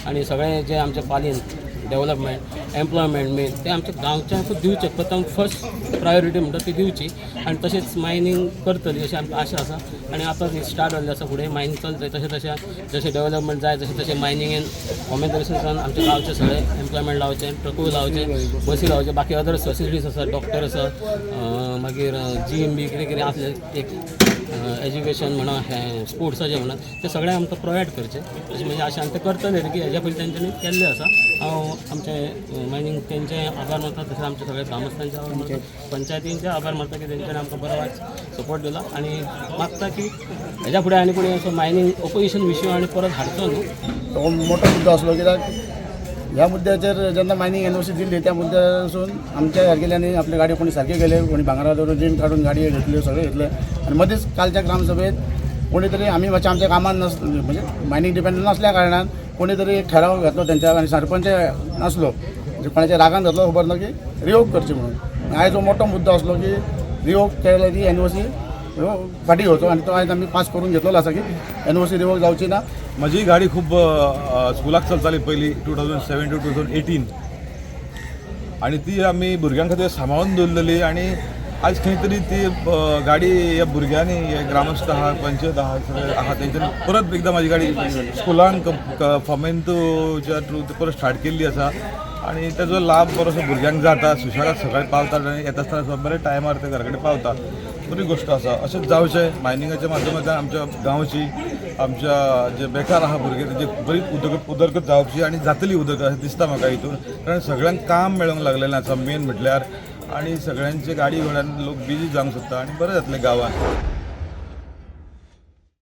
आनी सगळें जें आमचें पालयेन डेवलपमेंट, एम्प्लॉयमेंट मेन तें आमच्या गांवच्यांकूच दिवचें. प्रथम फर्स्ट प्रायोरिटी म्हणटा ती दिवची आनी तशेंच मायनींग करतली अशी आमकां आशा आसा. आनी आतां स्टार्ट जाल्लें आसा, फुडें मायनींग चलतलें. तशें तशें जशें डेवलपमेंट जाय तशें तशें मायनिंगेन कॉमेंतरेशन जावन आमच्या गांवचे सगळे एम्प्लॉयमेंट लावचें, ट्रकूय लावचे, बसी लावचे, बाकी अदर फॅसिलिटीज आसा, डॉक्टर आसा, मागीर जीम बी कितें कितें आसलें, एक एज्युकेशन म्हणा, हें स्पोर्ट्साचें म्हणा, तें सगळें आमकां प्रोवायड करचें अशें म्हणजे आशा. आनी तें करतले की हेज्या पयलीं तेंच्यांनी केल्लें आसा. हांव आमचे मायनींग तेंचे आभार मानता, तशेंच आमचे सगळे ग्रामस्थांचे आभार मानता, पंचायतींचे आभार मानता की तेंच्यांनी आमकां बरो आयज सपोर्ट दिला. आनी मागता की हेज्या फुडें आनी कोणी असो मायनींग ओपोजिशन विशय आनी परत हाडचो न्हू. तो मोठो मुद्दो आसलो, कित्याक ह्या मुद्द्याचेर जेन्ना मायनींग एनओसी दिल्ली, त्या मुद्द्यासून आमच्या सारकेल्यांनी आपली गाडी कोणी सारकी केले, कोणी भांगरा दवरून रीण काडून गाडयो घेतल्यो, सगळें घेतलें. आनी मदींच कालच्या ग्रामसभेत कोणी तरी आमी मातशें आमच्या कामान नस म्हणजे मायनींग डिपेंडंट नासल्या कारणान कोणी तरी एक ठराव घातलो तेंच्या आनी सरपंच नासलो, म्हणजे कोणाच्या रागान घातलो खबर ना की रिवोक करची म्हणून. आयज हो मोठो मुद्दो आसलो की रिवोक केले की एनओसी फाटी घेवचो आनी तो आयज आमी पास करून घेतलेलो आसा की एनओसी रिवोक जावची ना. म्हजी गाडी खूब स्कुलाक चलताली पयलीं, 2007 to 2018, आनी ती आमी भुरग्यां खातीर सांबाळून दवरलेली. आनी आज खंय तरी ती गाडी ह्या भुरग्यांनी, हे ग्रामस्थ आहा, पंचायत आहा, सगळे आहा, तेंच्यांनी परत एकदां म्हाजी गाडी स्कुलांक फोमेंतूच्या थ्रू परत स्टार्ट केल्ली आसा. आनी तेजो लाभ बरोसो भुरग्यांक जाता. सुशेगाद सकाळी पावतात आनी येता आसतना बरे टायमार ते घरा कडेन पावता. बरी गोश्ट आसा. अशेंच जावचें. मायनिंगाच्या माध्यमांतल्यान आमच्या गांवची, आमच्या जे बेकार आहा भुरगे, तेजी बरी उदरगत जावची आनी जातली उदरगत अशें दिसता म्हाका हितून, कारण सगळ्यांक काम मेळोंक लागलेलें आसा मेन म्हटल्यार. आनी सगळ्यांचे गाडी घोड्यान लोक बिजी जावंक सोदता आनी बरें जातलें गांवांत.